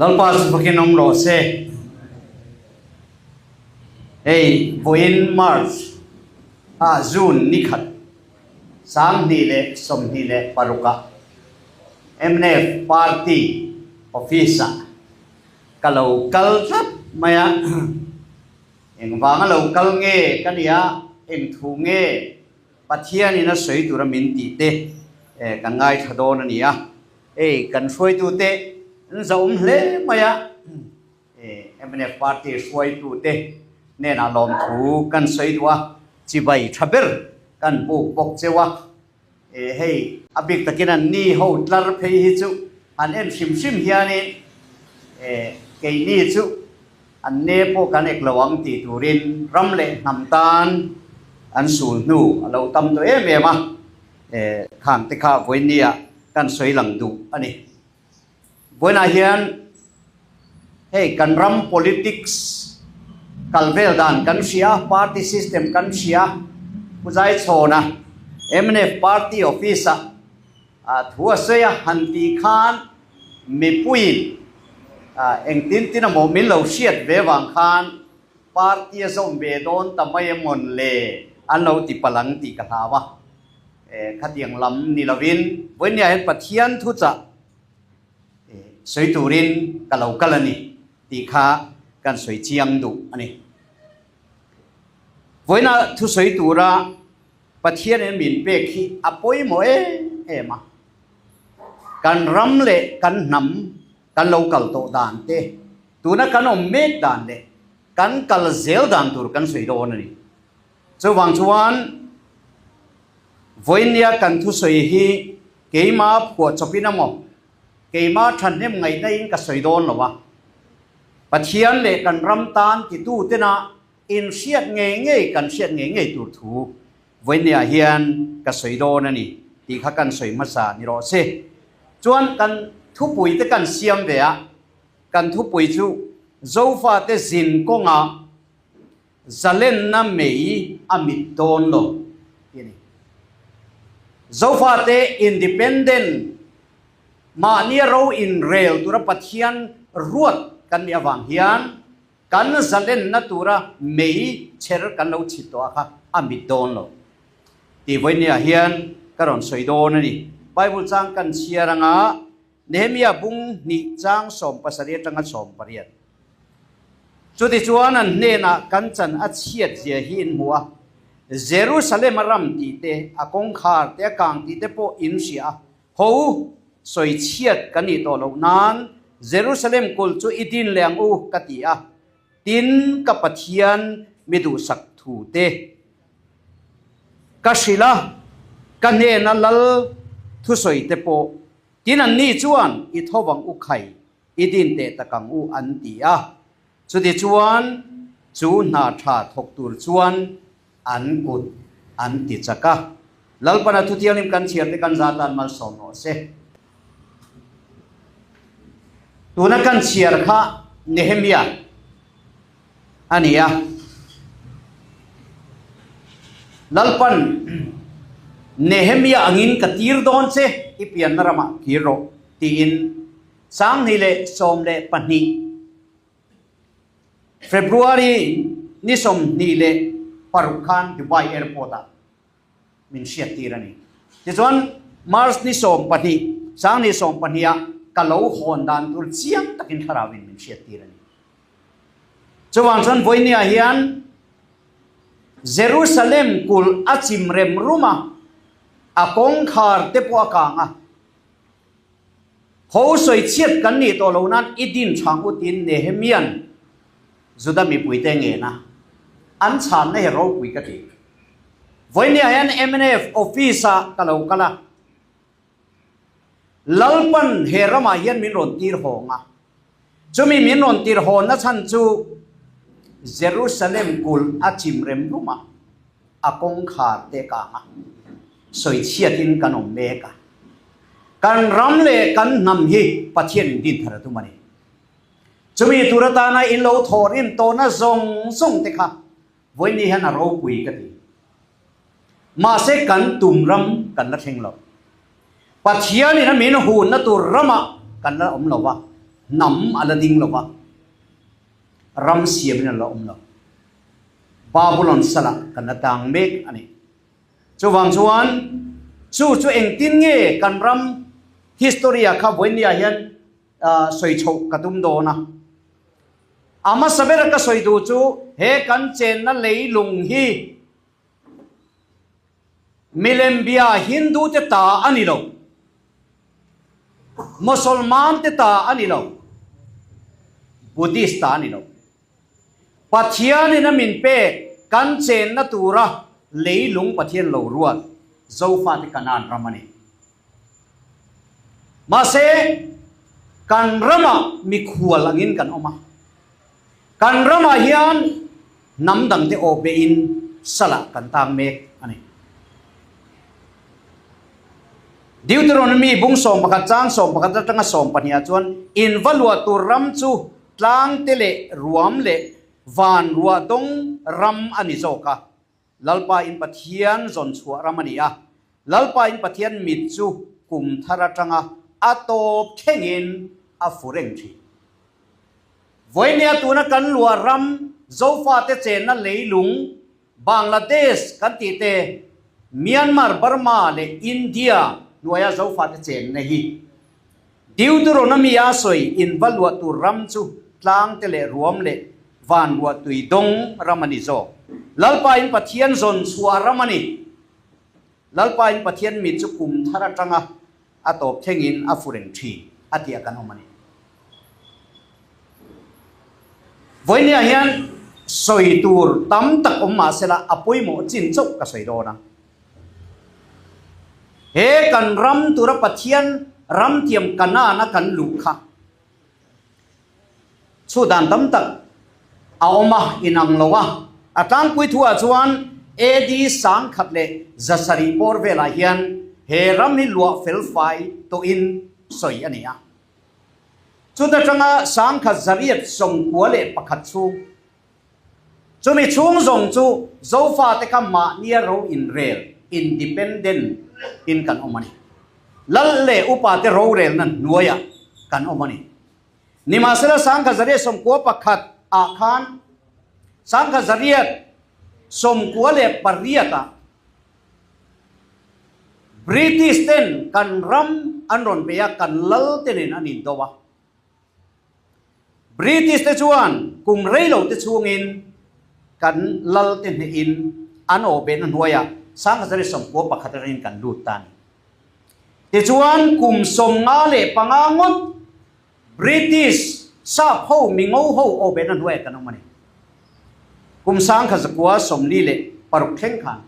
Lalpa chu fakin awm rawh se. Hei vawiin March ah June ni khat 2026 ah mnf party office ah ka lo kal tlat mai a. Engvanga lo kal nge ka nia, eng thu nge Pathianin a sawi tura min tih te kan ngaithla dawn a ni a. Hei kan hruaitute an zahawm hle mai a, mnf party hruaitute hnenah lawmthu kan sawi duh a, chibai tha ber kan buk bawk cheu a. Hei a bik takin an ni ho tlar phei hi chu han en hrim hrim hianin keini chu an ne pawh kan ek lo ang tih turin ram leh hnam tan an sul hnu a lo tam tawh em em a, khang te kha vawinia kan sawi lang duh a ni. Vawiinah hian hei kan ram politics kal vel dan kan hria, party system kan hria, Pu Zaichhawna mnf party office ah thu a sawi a, han tih khan mipuiin engtin tin emaw min lo hriat ve vang khan party a zawm ve dawn ta mai emawn le an lo ti palh ang tih ka hlau a. Khatiang lam ni lovin vawinia hian Pathian thuchah sawi turin ka lo kal a ni tih kha kan sawi chiang duh a ni. Vawiina thusawi tura Pathianin min pek hi a pawimawh em em a. Kan ram leh kan hnam kan lo kal tawh dan te, tuna kan awm mek dan leh kan kal zel dan tur kan sawi dawn a ni. Chuvang chuan vawinia kan thusawi hi keima phuahchawpin emaw, keima thahnem ngaihna in ka sawi dawn lo a. Pathian leh kan ram tan titu tena inhriat ngei ngei kan hriat ngei ngei tur thu vawinia hian ka sawi dawn a ni tih kha kan sawi hmasa ni rawh se. Chuan kan thupui te kan siam ve a, kan thupui chu Zofate zin kawngah Zalenna mei a mit dawn lo tih a ni. Zofate independent mahnia ro inrel tura Pathian ruat kan nih avang hian kan zalenna tura mei chher kan lo chhit tawh a kha a mit dawn lo tih vawinia hian ka rawn sawi dawn a ni. Bible chang kan chhiar anga Nehemia bung hnih chang 17 atanga 18. Chutichuan an hnenah kan chan a chhiat zia hi in hmu a, Jerusalem a ram tih te, a kawngkhar te, a kang tih te pawh in hria a, Ho u, sawi chhiat kan nih tawh loh nan Jerusalem kulh chu i din leh ang u, ka ti a. Tin, ka Pathian mi duhsak thu te ka hrilh a, ka hnena lal thusawi te pawh Tin anni chuan i tho vang u khai, i din teh tak ang u an ti a. Chutichuan chu hna tha thawk tur chuan an kut an ti chak a. Lalpana thuthianghlim kan chhiar te kan za tan malsawm rawh se. Tuna kan chhiar kha Nehemia a ni a. Lalpan Nehemia angin ka tir dawn che, i pianna ramah kir rawh, tiin 2012 February ni 26 khan Dubai Airport-ah min hriat tir a ni. Tichuan, March ni 12, 2012 ah ka lo hawn dan tur chiang takin thlarauin min hriat tir a ni. Chuvang chuan vawinia hian Jerusalem kulh a chim rem rum a, a kawngkhar te pawh a kang a. Ho sawi chhiat kan nih tawh lo nan i din chhang u tiin Nehemia'n Juda mipuite ngen a, an chhanna hi ropui ka ti. Vawinia hian mnf office ah ka lo kal a, Lalpan he ramah hian min rawn tir hawng a, chumi min rawn tir hawnna chhan chu Jerusalem kulh a chim rem rum a, a kawngkhar te kang a, sawi chhiatin kan awm mek a. Kan ram leh kan hnam hi Pathian in din thar a tum a ni. Chumi tur atana in lo thawh rim tawhna zawng zawng te kha vawiin hian a ropui ka ti. Mahse kan tum ram kan la thleng lo. Pathianin a min hunna tur ramah kan la awm lo va. Hnam a la ding lo va, ram siamin a la awm lo. Babulon salah kan la tang mek a ni. Chuvang chuan chu chu engtin nge kan ram history-ah kha vawinia hian sawi chhoh ka tum dawn a. A hmasa bera ka sawi duh chu he kan chenna leilung hi Milembia Hindu te ta a ni lo, Mosolman te ta a ni lo, Buddhist ta a ni lo. Pathianin a min pek kan chenna tura leilung Pathian lo ruat Zofate Kanaan ram a ni. Mahse, kan ramah mikhual angin kan awm a. Kan ramah hian hnam dangte aw bein salah kan tang mek a ni. Deuteronomy bung 11 chang 11 atanga 12 ah chuan in va luah tur ram chu Tlangte leh ruam leh van ruah dawng ram a ni zawk a, Lalpa in Pathian zawn chhuah ram a ni a. Lalpa in Pathian mit chu kum thar atanga a tawp thlengin a fu reng thin. Vawinia tuna kan luah ram Zofate chenna leilung Bangladesh kan tih te, Myanmar, Burma leh India hnuaia Zofate chenna hi Deuteronomy a sawi in va luah tur ram chu tlang te leh ruam leh van ruah tui dawng ram a ni zawk. Lalpa in Pathian zawn chhuah ram a ni. Lalpa in Pathian mit chu kum thar atanga a tawp thlengin a fu reng thin a tih a kan awm a ni. Vawinia hian sawi tur tam tak awm mah sela a pawimawh chin chauh ka sawi dawn a. He kan ram tura Pathian ram tiam Kanaan a kan luh kha chhu dan tam tak a awm a, inang lo a. A tlangpui thuah chuan AD 1700 bawr velah hian he ram hi luah fel fai tawhin sawi a ni a. Chuta tanga 1991 chhung Chumi chhung zawng chu Zofate kha mahnia ro inrel, independent, in kan awm a ni. Lal leh upate rorelna hnuaiah kan awm a ni. Nimahsela 1991 ah khan 1998 ah British ten kan ram an rawn bei a, kan lal te nen an indo a. British te chuan kum rei lo te chhungin kan lal te hnehin an aw behna hnuaiah 1991 atangin kan lut ta a ni. Tichuan kum 55 ngawt British sap ho mingo ho aw behna hnuaiah kan awm a ni. Kum 1946 thleng khan.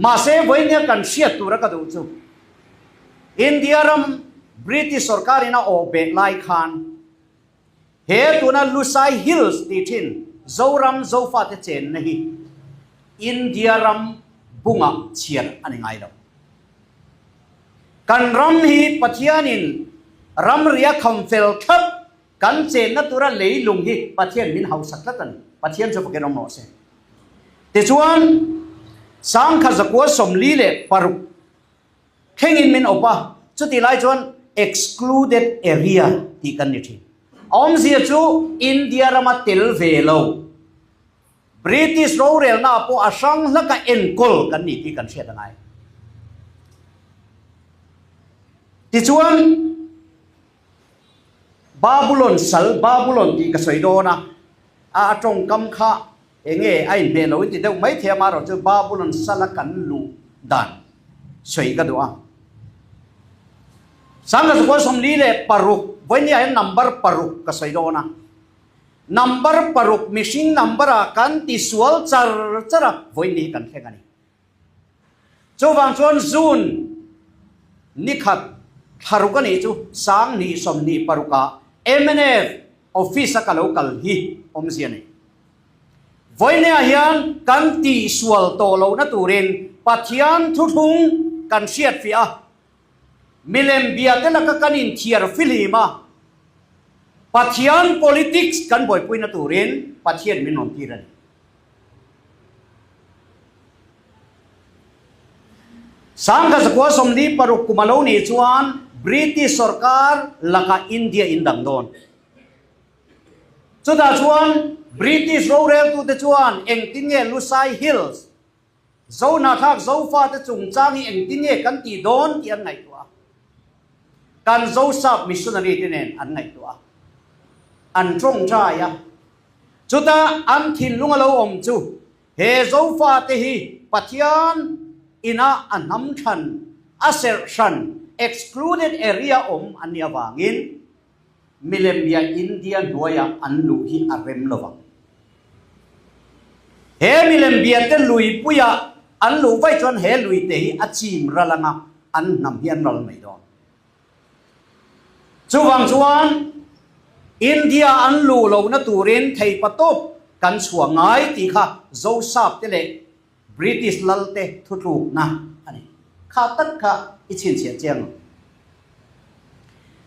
Mahse vawinia kan hriat tura ka duh chu India ram British sorkarin a awh beh lai khan he tuna Lusai Hills tih thin Zoram Zofate chenna hi India ram bungah chhiar a ni ngai lo. Kan ram hi Pathianin ramria kham fel thlap kan chenna tura leilung hi Pathian min hausa tlat a ni. Pathian chu fakin awm rawh se. Tichuan 1946 Thlengin min awp a, chutih lai chuan excluded area tih kan ni thin. A awmzia chu India rama tel ve lo, British rorelna pawh a hrang hlaka enkawl kan ni tih kan hriat a ngai. Tichuan Babulon sal, Babulon tih ka sawi dawn a, a tawngkam kha Enge a inhmeh lo in ti deuh mai thei a, amaherawh chu Babulon sala kan luh dan sawi ka duh a. 1946 vawinia hian number paruk ka sawi dawn a. Number paruk mihring number ah kan tisual char char a, vawiin hi kan thleng a ni. Chuvang chuan June nikhat thlaruk a nih chu 2026 ah mnf office a ka lo kal hi awmzia a nei. Vawineah hian kan tihsual tawh lohna turin Pathian thuthlung kan hriatfiah a, milem biate laka kan inthiar fihlim a, Pathian politics kan buaipuina turin Pathian min rawn tir a ni. 1946 kum a lo nih chuan British sorkar lakah India in dang dawn. Chutah chuan British roreltute chuan engtin nge Lusai Hills, Zohnahthlak Zofate chungchang hi engtin nge kan tih dawn tih an ngaihtuah a. Kan Zosap missionary te nen an ngaihtuah a. An tawngtai a. Chuta an thinlung a lo awm chu he Zofate hi Pathian ina a hnam thlan, a serh hran, excluded area awm an nih avangin Milem bia India hnuaiah an luh hi a rem lo vang. He milem bia te lui puiah an luh vaih chuan he lui te hi a chim ral anga an hnam hi an ral mai dawn. Chuvang chuan India an luh lohna turin theipatawp kan chhuah ngai tih kha Zosap te leh British lal te thutlukna a ni. Kha tak kha i chhinchhiah chiang ang.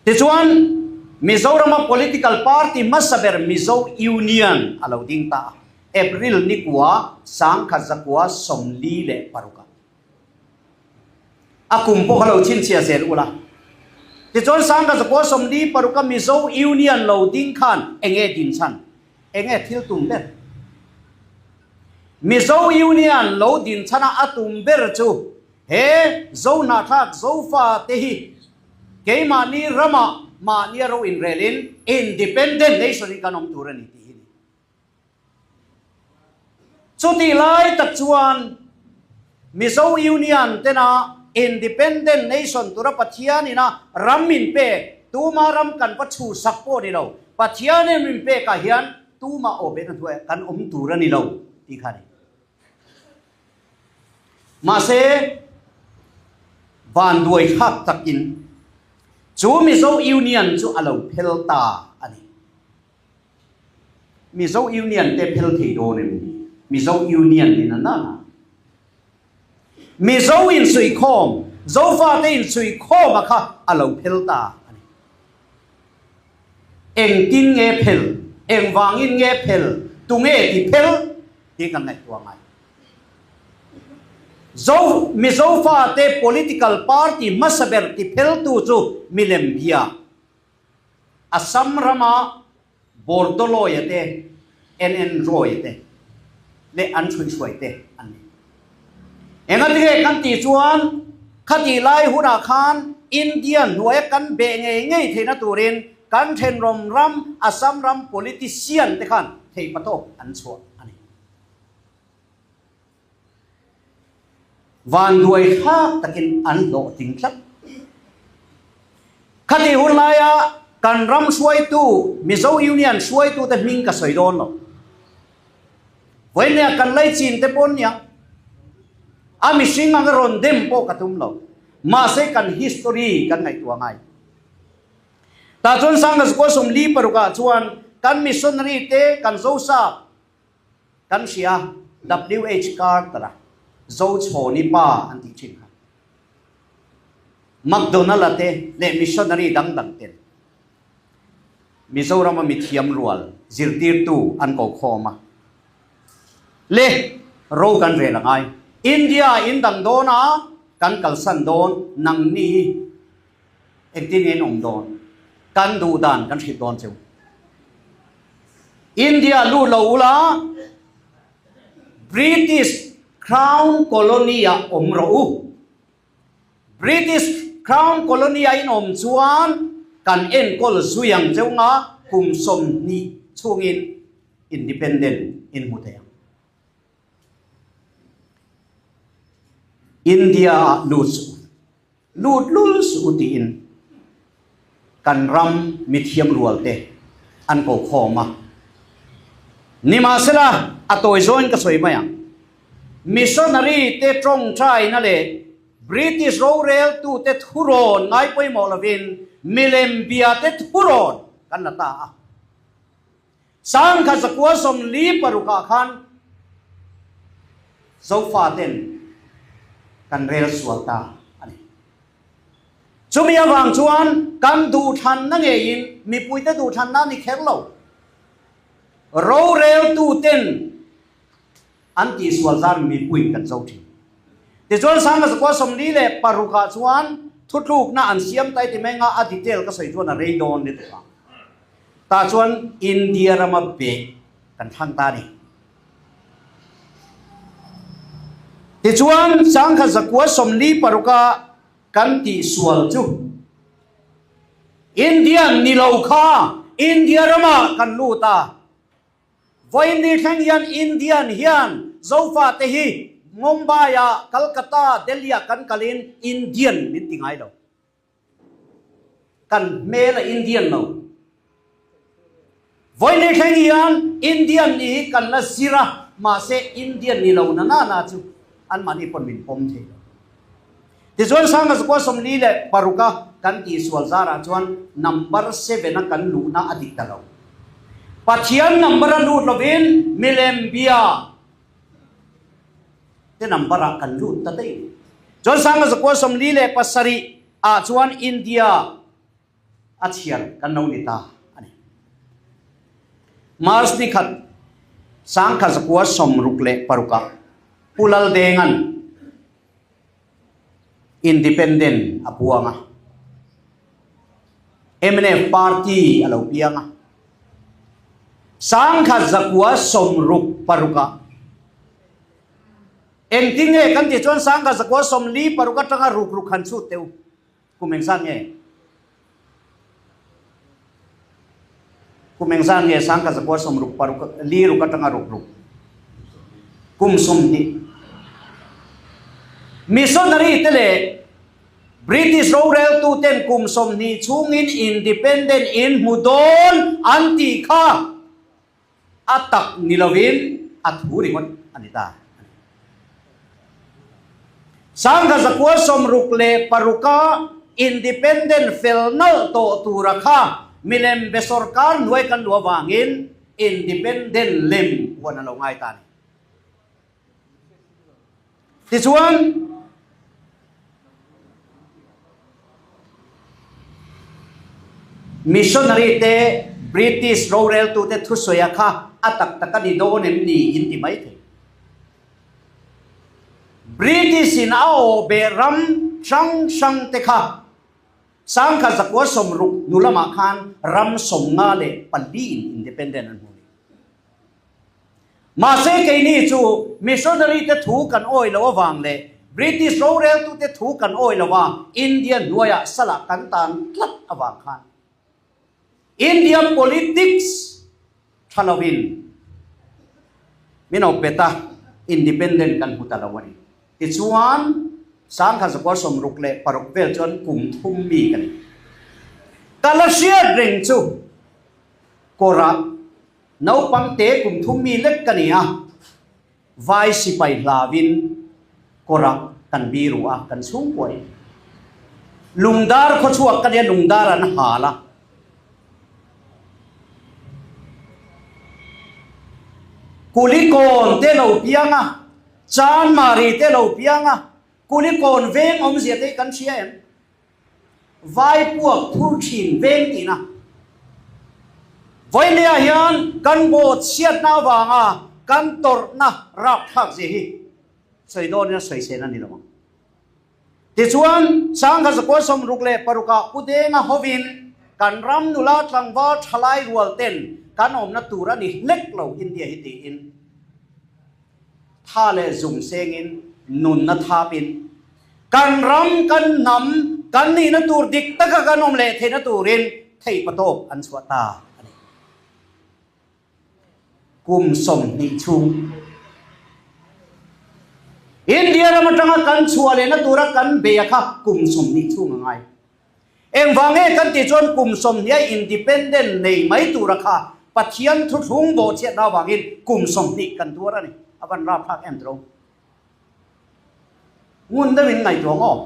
Tichuan, Mizorama political party hmasa ber Mizo Union a lo ding ta a, April nikua 1946 ah. A kum pawh kha lo chhinchhiah zel ula. Tichuan, 1946 a Mizo Union lo ding khan enge din chhan? Enge thil tum ber? Mizo Union lo din chhana a tum ber chu he Zohnahthlak Zofa te hi keimahni ramah mahnia ro inrelin Independent Nation in kan awm tur a ni tih hi ni. Chutih lai tak chuan Mizo Union tena Independent Nation tura Pathian ina ram min pek, tuma ram kan va chhuhsak pawh ni lo, Pathianin min pekah hian tuma aw bet a hnuaiah kan awm tur a ni lo tih kha a ni. Mahse, vanduai thlak takin chu Mizo Union chu a lo phel ta a ni. Mizo Union te phel thei dawn em ni? Mizo Union in a na. Mizo insuihkhawm, Zofate insuihkhawm a kha a lo phel ta a ni. Engtin nge phel? Engvangin nge phel? Tunge ti phel? Tih kan ngaihtuah ngai. Zo, Mizo fate political party hmasa ber ti pheltu chu milem bia. Assam rama Bordoloi-a te, NN Roy-a te leh an chhuihhruai te an ni. Engatinge kan tih chuan khatih lai hunah khan India hnuaia kan beh ngei ngei theihna turin kan thenrawm ram Assam ram politician te khan theihpatawk an chhuah a ni. Vanduai thlak takin an hlawhtling tlat. Khatih hun laia kan ram hruaitu, Mizo Union hruaitute hming ka sawi dawn lo. Vawinia kan laichin te pawn nia, a mihring anga rawn dem pawh ka tum lo. Mahse kan history kan ngaihtuah ngai. Tah chuan Sangha 36 ah chuan kan missionary te, kan Zosap, Kan hria, WH Carter-a Zochhawni pa an tih thin kha. McDonald-a te leh missionary dang dang ten Mizorama mithiam rual zirtirtu an ko khawm a. Le, ro kan rel a ngai. India in dang dawn a, kan kalsan dawn, nangni engtin nge in awm dawn? Kan duh dan kan hrilh dawn cheu. India lut lo ula, British Crown Colony ah awm rawh u. British Crown Colony ah in awm chuan kan enkawl zui ang cheu nga kum 20 chhungin independent in hmu thei ang. India ah lut suh u. Lut lul suh u tiin kan ram mithiam rual te an ko khawm a. Nimahsela, a tawi zawin ka sawi mai ang. Missionary te tawngtaina leh British roreltute thurawn ngai pawimawh lovin milem bia te thurawn kan la ta a. 1946 ah khan Zofa ten kan rel sual ta a ni. Chumi avang chuan kan duhthlanna ngeiin mipuite duhthlanna a ni kher lo. Roreltu ten an tihsual zar mipuiin kan zo thin. Tichuan 1946 ah chuan thutlukna an siam ta i ti mai anga a detail ka sawi chuan a rei dawn lutuk a. Tah chuan India rama beh kan thlang ta a ni. Tichuan, 1946-a kan tihsual chu Indian ni lo kha India ramah kan lut a. Vawiin ni thleng hian Indian hian Zofate hi Mumbai-ah, Calcutta, Delhi-ah kan kalin Indian min ti ngai lo. Kan hmel a Indian lo. Vawiin ni thleng hian Indian ni hi kan la zir a, mahse Indian ni lo na na na chu anmahni pawn min pawm thei lo. Tichuan Sangha 46 a kan tihsual zarah chuan number seven a kan luhna a dik ta lo. Pathian number a lut lovin milem bia te number ah kan lut ta daih ni. Chuan 1947 ah chuan India a chhiar kan lo ni ta a ni. March ni khat 1966 ah Pu Laldenga'n Independent a puang a, mnf party a lo piang a. 1966 ah Engtin nge kan tih chuan 1946 atanga ruk ruk han chhut teh u. Kum engzat nge? Kum engzat nge 1966 li ruk atanga ruk ruk? Kum 20. Missionary te leh British roreltu ten kum 20 chhungin independent in hmu dawn an tih kha A tak ni lovin a thu ringawt a ni ta a ni. 1966a Independent fel nalh tawh tura kha milem be sorkar hnuai kan luah vangin Independent lem huan a lo ngai ta a ni. Tichuan, Missionary te British roreltute thusawia kha a tak tak a ni dawn em ni in ti mai thei. British in a awh beh ram hrang hrang te kha 1960 hnu lamah khan ram 54 in independent an hmu ni. Mahse keini chu missionary te thu kan awi lo avang leh British roreltute thu kan awi lo a, India hnuaiah salah kan tan tlat avang khan India politics tha lovin min awp bet a, independent kan hmu ta lo a ni. Tichuan 1966 vel chuan kum thum mi ka ni. Ka la hriat reng chu kawrah Naupang te kum thum mi lek ka ni a, vai sipai hlauin kawrah kan biru a, kan chhungkuain. Lungdar khawchhuak ka nia, lungdar an hal a. Kulikawn te lo piang a, Chanmari te lo piang a, Kulikawn veng awmzia te hi kan hria em? Vai puak phur thin veng tihna. Vawinia hian kan bawt chhiatna avanga kan tawrhna rapthlak zia hi sawi dawnin a sawi sen a ni lo ang. Tichuan, 1966 ah Pu Denga hovin kan ram nula tlangval thalai rual ten kan awmna tur a ni hlek lo India hi tiin tha leh zung sengin nunna thapin Kan ram, kan hnam, kan nihna tur dik taka kan awm leh theihna turin theihpatawp an chhuah ta a ni. Kum 20 chhung India ram atanga kan chhuah lehna tura kan bei a kha kum 20 chhung a ngai. Engvang nge kan tih chuan kum 20 a independent nei mai tura kha Pathian thuthlung bawhchhiatna avangin kum 20 kan tuar a ni. A van rapthlak em tiro. Ngun deuhin ngaihtuah ang aw.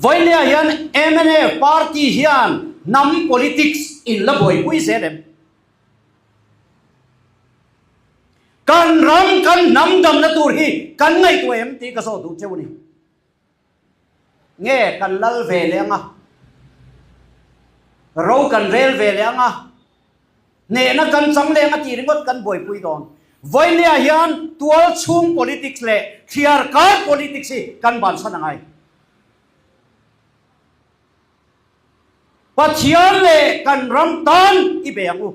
Vawinia hian mnf party hian hnam politics in la buaipui zel em? Kan ram kan hnam damna tur hi kan ngaihtuah em tih ka zawh duh cheu a ni. Nge kan lal ve leh ang a? Ro kan rel ve leh ang a? Hnehna kan chang leng a tih ringawt kan buaipui dawn. Vawinia hian tual chhung politics leh thliar kar politics hi kan bansan a ngai. Pathian leh kan ram tan i bei ang u.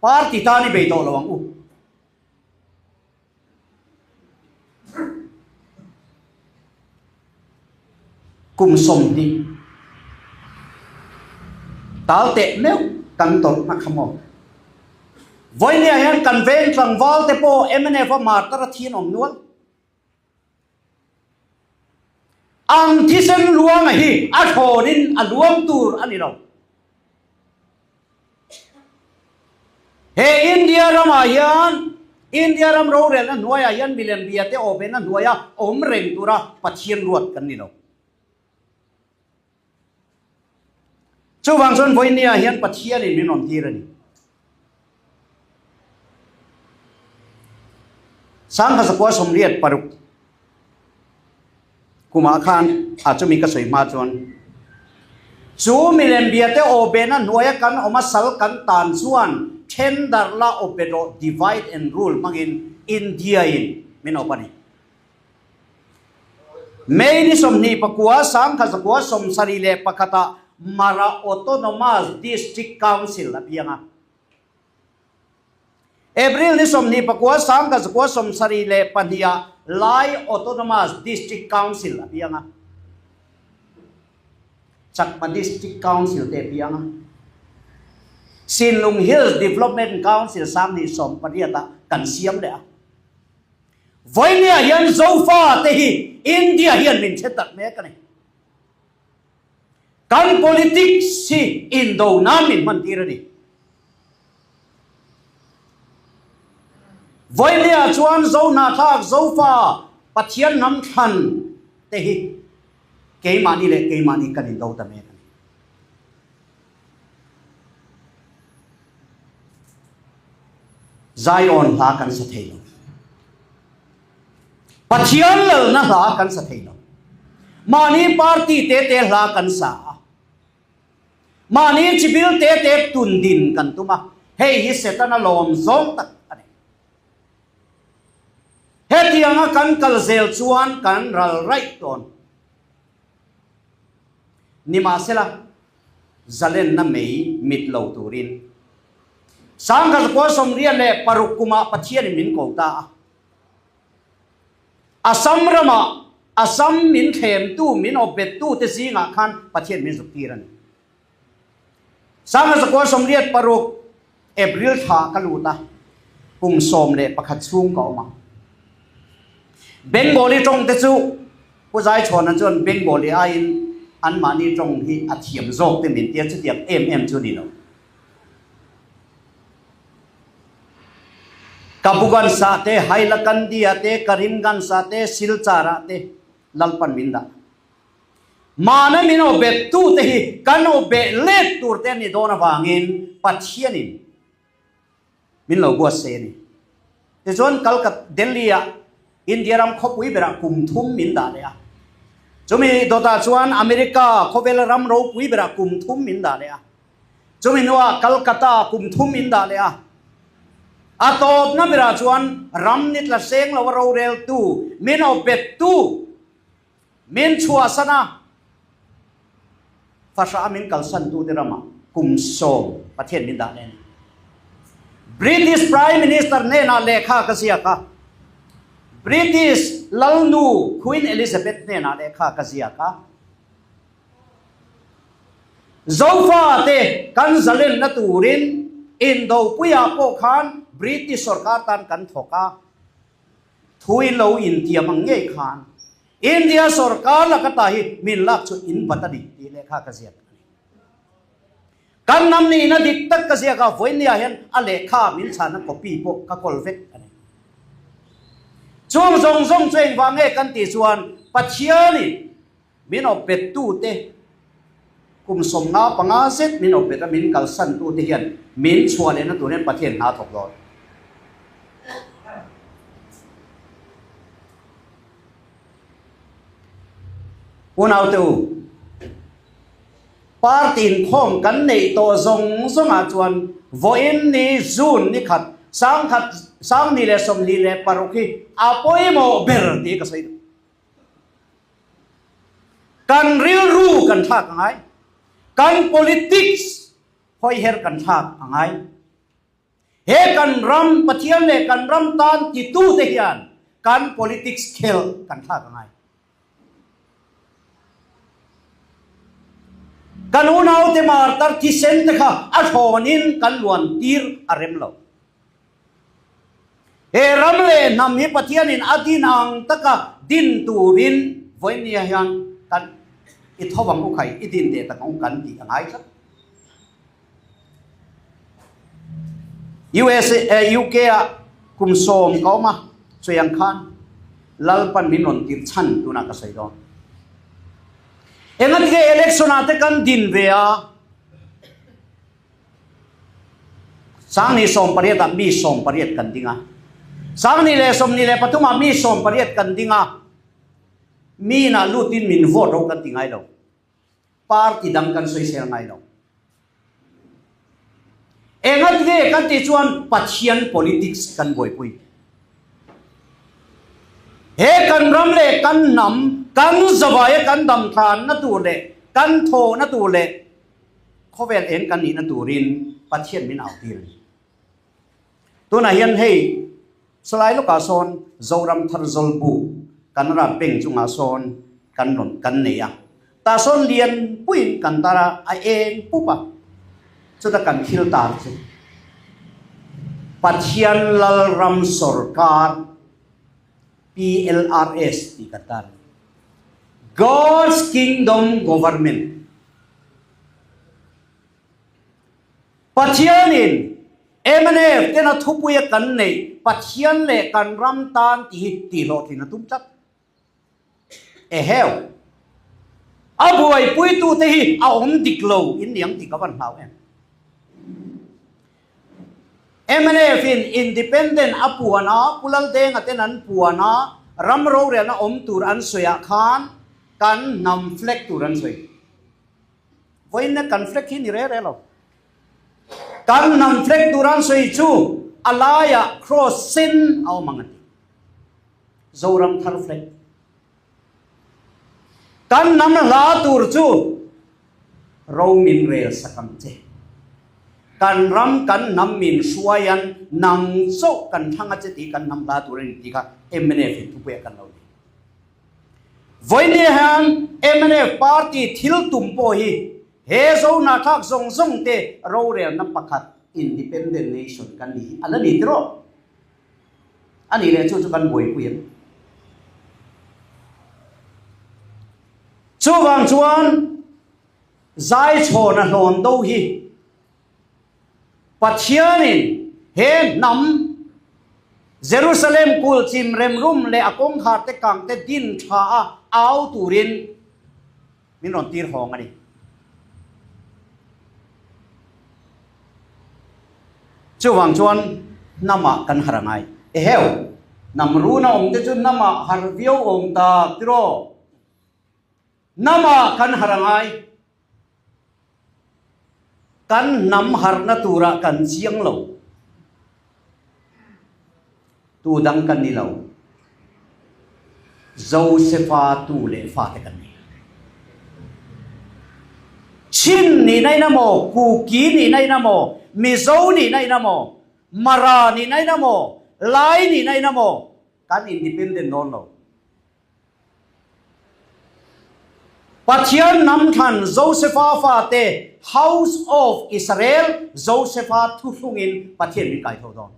Party tan i bei tawh lo ang u. Kum 20 tal teh meuh kan tawrhna kha maw? Vawinia hian kan veng tlangval te pawh mnf a martar a thi an awm nual. Ang thisen luanga hi a thlawnin a luang tur a ni lo. He India ramah hian India ram rorelna hnuaiah hian milem bia te awpena hnuaia awm reng tura Pathian ruat kan ni lo. Chuvang chuan vawinia hian Pathianin min rawn tir a ni. 1986 kumah khan a chumi ka sawi hma chuan chu milem bia te awbehna hnuaia kan awm a sal kan tan chuan then darh la awpet rawh divide and rule hmangin India in min awp a ni. May ni 29 1971 ah Mara Autonomous District Council a piang a. April ni 29 1972 ah Lai Autonomous District Council a piang a. Chakma District Council te a piang a. Sinlung Hills Development Council 2018 ah kan siam leh a. Vawinia hian Zofa te hi India hian min hre tak mek a ni. Kan politics hi indo nan min hman tir a ni. Vawinia chuan Zohnahthlak Zofa Pathian hnam thlan te hi keimahni leh keimahni kan indo ta mek a ni. Zion hla kan sa thei lo. Pathian lalna hla kan sa thei lo. Mahni party te te hla kan sa a. Mahni chibil te te tun din kan tum a. Hei hi Setana lawm zawng tak a ni. Hetianga kan kal zel chuan kan ral raih tawn. Nimahsela, zalenna mei mit lo turin 1986 kumah Pathianin min ko ta a. Assam ramah Assam min thlemtu, min awpbettu te zingah khan Pathian min zuk tir a ni. 1986 April thla ka lut a, kum 11 chhung ka awm a. Bengali tawng te chu Pu Zaichhawna chuan Bengali aiin anmahni tawng hi a thiam zawk te min tia chutiang em em chu ni lo. Kabuganj-ah te, Hailakandi-ah te, Karimganj-ah te, Silchar-ah te Lalpan min dah. Mahna min aw bet tu te hi kan aw beh let tur te an ni dawn avangin Pathianin min lo buatsaih a ni. Tichuan Kalkat, Delhi-ah India ram khawpui berah kum thum min dah leh a. Chumi dawtah chuan America khawvel ram ropui berah kum thum min dah leh a. Chumi hnuah Calcutta kum thum min dah leh a. A tawpna berah chuan ram ni tla seng lo a roreltu, min awpbettu, min chhuahsan a, Fahrah a min kalsantute ramah kum sawm Pathian min dah leh a ni. British Prime Minister hnenah lehkha ka ziak a, British Lalnu Queen Elizabeth hnenah lehkha ka ziak a, Zofate kan zalenna turin Indopuiah pawh khan British sorkar tan kan thawk a, thu in lo intiam ang ngei khan India sorkar laka ta hi min lak chu in bat a ni tih lehkha ka ziak a ni. Kan hnam nihna dik tak ka ziak a, vawinia hian a lehkha min chhanna copy pawh ka kawl vek a ni. Chung zawng zawng chu engvang nge kan tih chuan Pathianin min awpbettute kum 55 zet min awpbet a min kalsantute hian min chhuah lehna tur hian Pathian hna thawk dawn. Unaute u, party inkhawm kan neih tawh zawng zawngah chuan vawiin ni June ni khat sangkhat 2026 hi a pawimawh ber tih ka sawi duh. Kan rilru kan thlak. thlak a ngai. Kan politics hawiher kan thlak a ngai. He kan ram Pathian leh kan ram tan titute hian kan politics khel kan thlak a ngai. Kan unaute martar thisen te kha a hrawnin kan luan tir a rem lo. He ram leh hnam hi Pathianin a din ang taka din turin vawinia hian kan i tho ang u khai, i din teh tak ang u kan tih a ngai tlat. USA, UK ah kum sawm ka awm a, sawi ang khan Lalpan min rawn tir chhan tunah ka sawi dawn. Engatinge election ah te kan din ve a? Sangni 18 ah mi 18 kan ding a. Sangni leh 23 ah mi 18 kan ding a. Mi inah lutin min vote ro kan ti ngai lo. Party dang kan sawisel ngai lo. Engat nge kan tih chuan Pathian politics kan buaipui. He kan ram leh kan hnam, kan zavaia kan damtlanna tur leh kan thawhna tur leh khawvel eng kan nihna turin Pathian min au tir a ni. Tunah hian hei Salai lawkah sawn Zoram Thar Zawlbu kan ram peng chungah sawn kan rawn kan nei a. Tah sawn lian puiin kan tar a, a eng pup a. Chuta kan thil tar chu Pathian Lalram Sawrkar, PLRS, tih kan tar a ni. God's Kingdom Government. Pathianin mnf tena thupuia kan neih Pathian leh kan ram tan tih hi tihhlawhtlin a tum tlat. Eheu! A buaipuitute hi a awm dik lo in niang tih ka van hlau em. Mnf in independent a puan a, Pu Laldenga ten an puan a, ram rorelna awm tur an sawi ah khan kan hnam flag tur an sawi. Vawiinna kan flag hi ni re re lo. Kan hnam flag tur an sawi chu a laiah cross sen a awm ang a ti. Zoram thar flag. Kan hnam hla tur chu ro min rel sak ang che. Kan ram kan hnam min hruaian nang chauh kan thlang a che tih kan hnam hla tur a ni tih kha mnf in thupuiah kan lo nei. Vawinia hian mnf party thil tum pawh hi he Zohnahthlak zawng zawng te rorelna pakhat independent nation kan ni hi a la ni tiraw? A nih leh chu chu kan buaipui ang. Chuvang chuan Zaichhawna hlawn do hi Pathianin he hnam Jerusalem kulh chim remrum leh a kawngkhar te kang te din tha a au turin min rawn tir hawng a ni. Chuvang chuan hnamah kan har a ngai. Eheu, hnam runa awm te chu hnamah har viau awm tak tiraw? Hnamah kan har a ngai. Kan hnam harhna turah kan chiang lo. Tu dang kan ni lo. Josefa tu leh fate kan ni. Chin nihna in emaw, Kuki nihna in emaw, Mizo nihna in emaw, Mara nihna in emaw, Lai nihna in emaw, kan independent dawn lo. Pathian hnam thlan Josefa fate, House of Israel, Josefa thuthlungin Pathian min kai tho dawn.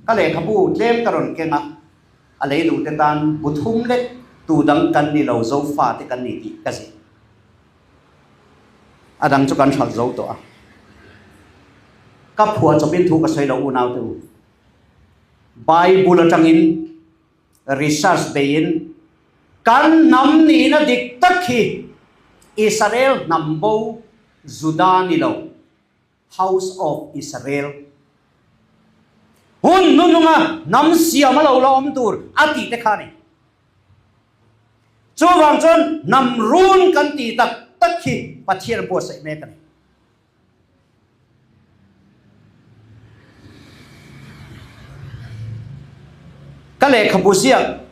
Ka lehkhabu tlem ka rawn keng a, a lei duhte tan bu thum lek tu dang kan ni lo Zofate kan ni tih ka zir. A dang chu kan hralh zo tawh a. Ka phuah chawpin thu ka sawi lo unaute u. Bible atangin research beiin kan hnam nihna dik tak hi Israel hnam bo Juda ni lo, House of Israel, hun hnuhnunga hnam siam a lo la awm tur a tih te kha a ni. Chuvang chuan hnam run kan tih tak tak hi Pathian buatsaih mek a ni. Ka lehkhabu ziak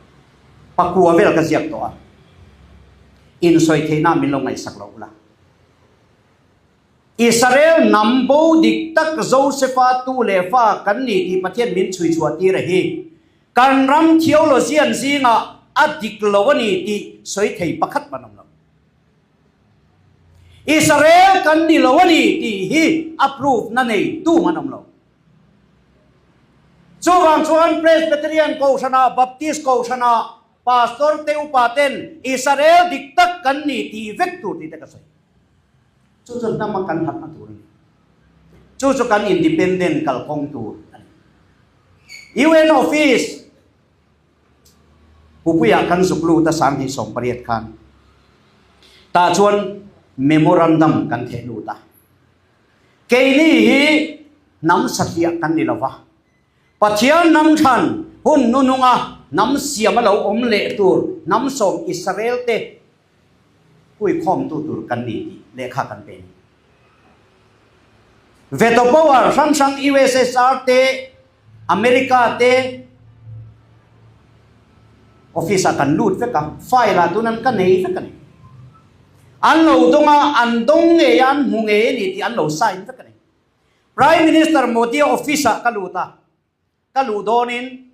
pakua vel ka ziak tawh a. Insawi theihna min lo ngaihsak lo ula. Israel hnam bo dik tak Josefa tu leh fa kan ni tih Pathian min chhui chhuah tir a hi. Kan ram theologian zingah a dik lo a ni tih sawi thei pakhat man awm lo. Israel kan ni lo a ni tih hi a proof na nei tu man awm lo. Chuvang chuan Presbyterian Kohhranah, Baptist Kohhranah Pastor te upa ten Israel dik tak kan ni tih vek tur tih te ka sawi. Chu chu hnam a kan harhna tur a ni. Chu chu kan independent kalkawng tur a ni. UN office Pupuiah kan zuk lut a 2018 khan. Tah chuan memorandum kan theh lut a. Keini hi hnam satliah kan ni lo va. Pathian hnam thlan hun nununga hnam siam a lo awm leh tur hnam sawm Israel te huikhawmtu tur kan ni tih lehkha kan pe a ni. Veto power hrang hrang USSR te, America te office ah kan lut vek a, file ah tun an ka nei vek a ni. An lo dawng a, an dawng ngei a, an hmu ngei a ni tih an lo sign vek a ni. Prime Minister Modi office ah ka lut a, Ka luh dawnin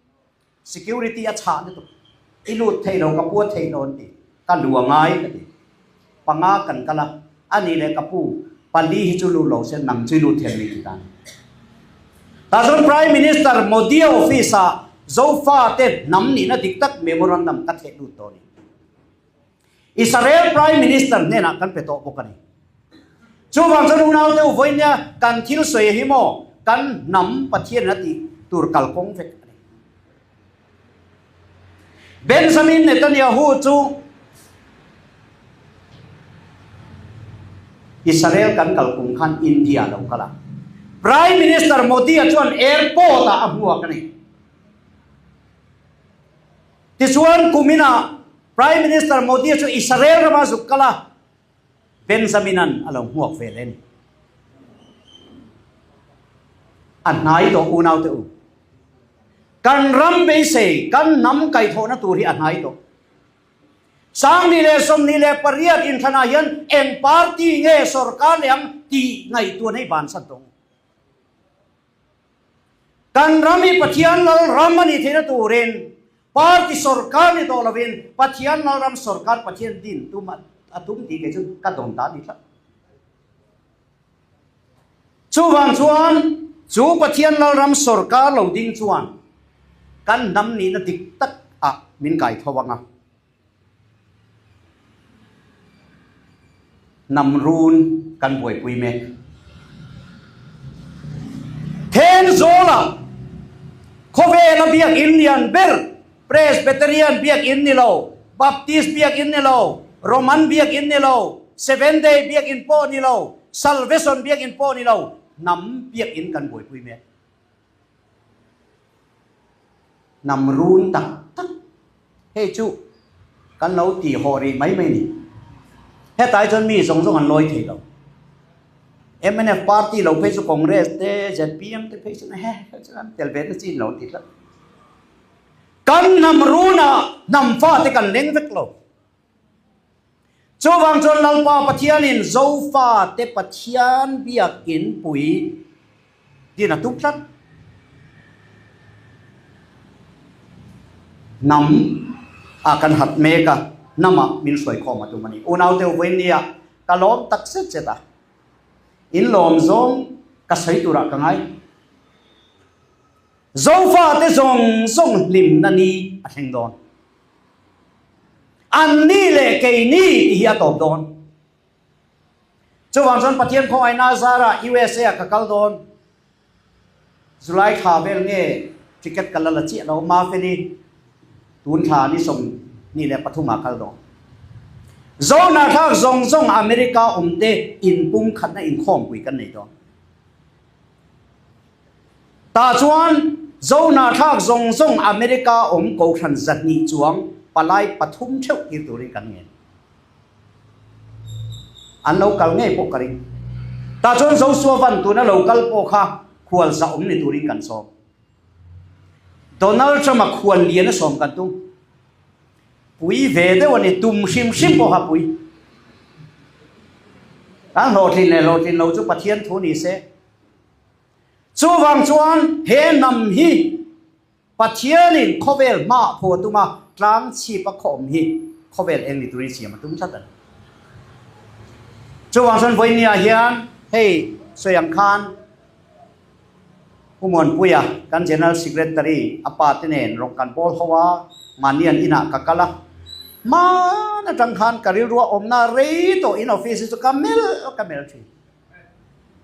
security a chhah lutuk. I lut thei lo, ka pua thei dawn ti. Ka lu a ngai ka ti. Panga kan kal a, a nih leh ka pu, pali hi chu lut lo se nang chu i lut thiam mai ti ta. Tah chuan Prime Minister Modi-a office ah Zofa te hnam nihna dik tak memorandum ka theh lut dawn i. Israel Prime Minister hnenah kan pe tawh bawk a ni. Chuvang chuan unaute u vawinia kan thil sawi hi maw kan hnam Pathian a tih tur kalkawng vek a ni. Benjamin Netanyahu chu Israel kan kalkum khan India a lo kal a. Prime Minister Modi-a chuan airport-ah a hmuak a ni. Tichuan kuminah Prime Minister Modi chu Israel rama zuk kal a, Benjamin-a'n a lo hmuak ve leh a ni. A hnai tawh unaute u. Kan ram beisei, kan hnam kaihthawhna tur hi a hnai tawh. 2028 inthlanah hian eng party nge sorkar leh ang tih ngaihtuahna hi bansan tawh ang u. Kan ram hi Pathian lal ram a nih theihna turin party sorkar ni tawh lovin Pathian lal ram sorkar Pathian din tum a tum tih kei chu ka dawn ta a ni tlat. Chuvang chuan chu Pathian lal ram sorkar lo ding chuan kan hnam nihna dik tak ah min kai tho ang a. Hnam run kan buaipui mek. Thenzawla khawvela biakinn lian ber Presbyterian biakinn ni lo, Baptist biakinn ni lo, Roman biakinn ni lo, Seventh Day biakinn pawh ni lo, Salvation biakinn pawh ni lo, hnam biakinn kan buaipui mek. Hnam run tak tak hei chu kan lo tih haw rih mai mai ni. Hetlai chuan mi zawng zawng an lawi thei lo. Mnf party lo phei chu Congress te zpm te phei chuan he he chuan an tel ve na chin lo an ti tlat. Kan hnam runah hnam fate kan leng vek lo. Chuvang chuan Lalpa Pathianin Zofate Pathian biakin pui din a tum tlat. Hnam ah kan hat mek a, hnamah min hruaikhawm a tum a ni. Unaute u vawinia ka lawm tak zet zet a, in lawm zawng ka sawi turah ka ngai. Zofate zawng zawng hlimna ni a thleng dawn. An ni leh kei ni tih hi a tawp dawn. Chuvang chuan Pathian khawngaihna zarah USA ah ka kal dawn. July thla vel nge ticket ka la la chiah lo. Mafeli tun thla ni 23 ah kal dawn. Zohnahthlak zawng zawng America awmte inpumkhatna inkhawmpui kan nei dawn. Tah chuan Zohnahthlak zawng zawng America awm kohhran 200 chuang palai pathum theuh tir turin kan ngen. An lo kal ngei pawh ka ring. Tah chuan Joshua Van tuna lo kal pawh kha khual za awm ni turin kan sawm. Donald Trump-a khual lian a sawm kan tum. Pui ve deuh a ni, tum hrim hrim pawh kha pui. Kan hlawhtlin leh hlawhtlin lo chu Pathian thu ni se. Chuvang chuan he hnam hi Pathianin khawvel hmaah phuah tuma tlang chhip a khawm hi khawvel eng ni turin siam a tum tlat a ni. Chuvang chuan vawinia hian hei sawi ang khan Pu Muanpuia kan General Secretary a pa te nen rawng kan pawl ho a, mahni an inah ka kal a. Hman atang khan ka rilru a awmna rei tawh in office hi chu ka melh ka melh thin.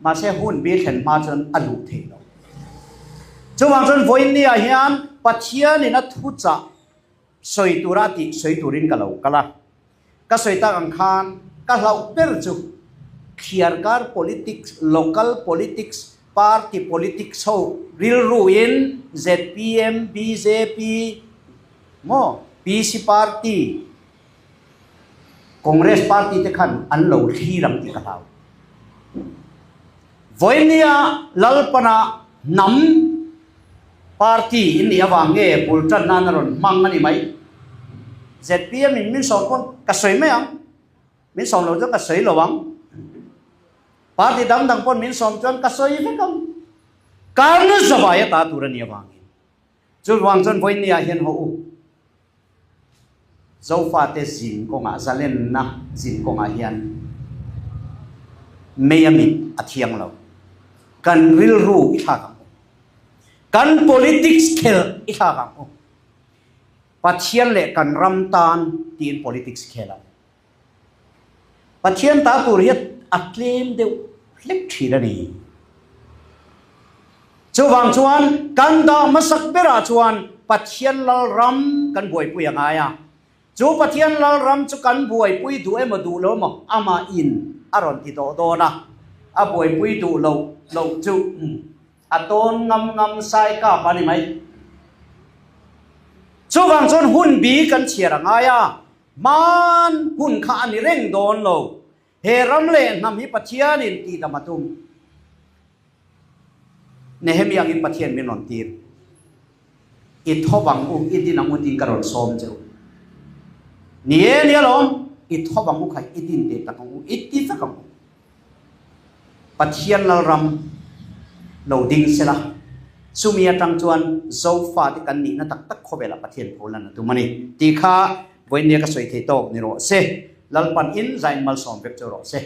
Mahse hun bi thlen hma chuan a luh theih lo. Chuvang chuan vawinia hian Pathianin a thuchah sawi tura a tih sawi turin ka lo kal a. Ka sawi tak ang khan ka hlauh ber chu thliarkar politics, local politics, party politics ho rilruin zpm, bjp maw PC party, Congress party te khan an lo thlir ang tih ka hlau. Vawinia Lalpana hnam party in nih avang nge bul tan nan a rawn hmang a ni mai. Zpm in min sawm pawn ka sawi mai ang, min sawm lo chuan ka sawi lo ang. Party dang dang pawn min sawm chuan ka sawi vek ang. Karna zavai a ta tur a nih avangin. Chuvang chuan vawinia hian haw u. Zofate zin kawngah, zalenna zin kawngah hian mei a mit a thiang lo. Kan rilru i thlak ang u. Kan politics khel i thlak ang u. Pathian leh kan ram tan tiin politics khel ang. Pathian ta tur hi a tlem deuh hlek thin a ni. Chuvang chuan kan dah hmasak berah chuan Pathian Lalram kan buaipui a ngai a. Chu Pathian Lalram chu kan buaipui duh emaw duh lo emaw amah in a rawn ti tawh dawn a. A buaipui duh loh loh chu a tawn ngam ngam sai kap a ni mai. Chuvang chuan hun bi kan chhiar a ngai a. Hman hun kha a ni reng dawn lo. He ram leh hnam hi Pathianin tihdam a tum. Nehemia angin Pathian min rawn tir. I tho vang u, i din ang u tiin ka rawn sawm che u. Ni e, ni alawm, i tho vang u kha i din teh tak ang u, i ti vek ang u. Pathian Lalram lo ding sela, chumi atang chuan Zofate kan nihna tak tak khawvelah Pathian pho lan a tum a ni tih kha vawinia ka sawi thei tawk ni rawh se. Lalpan in zain malsawm vek chu rawh se.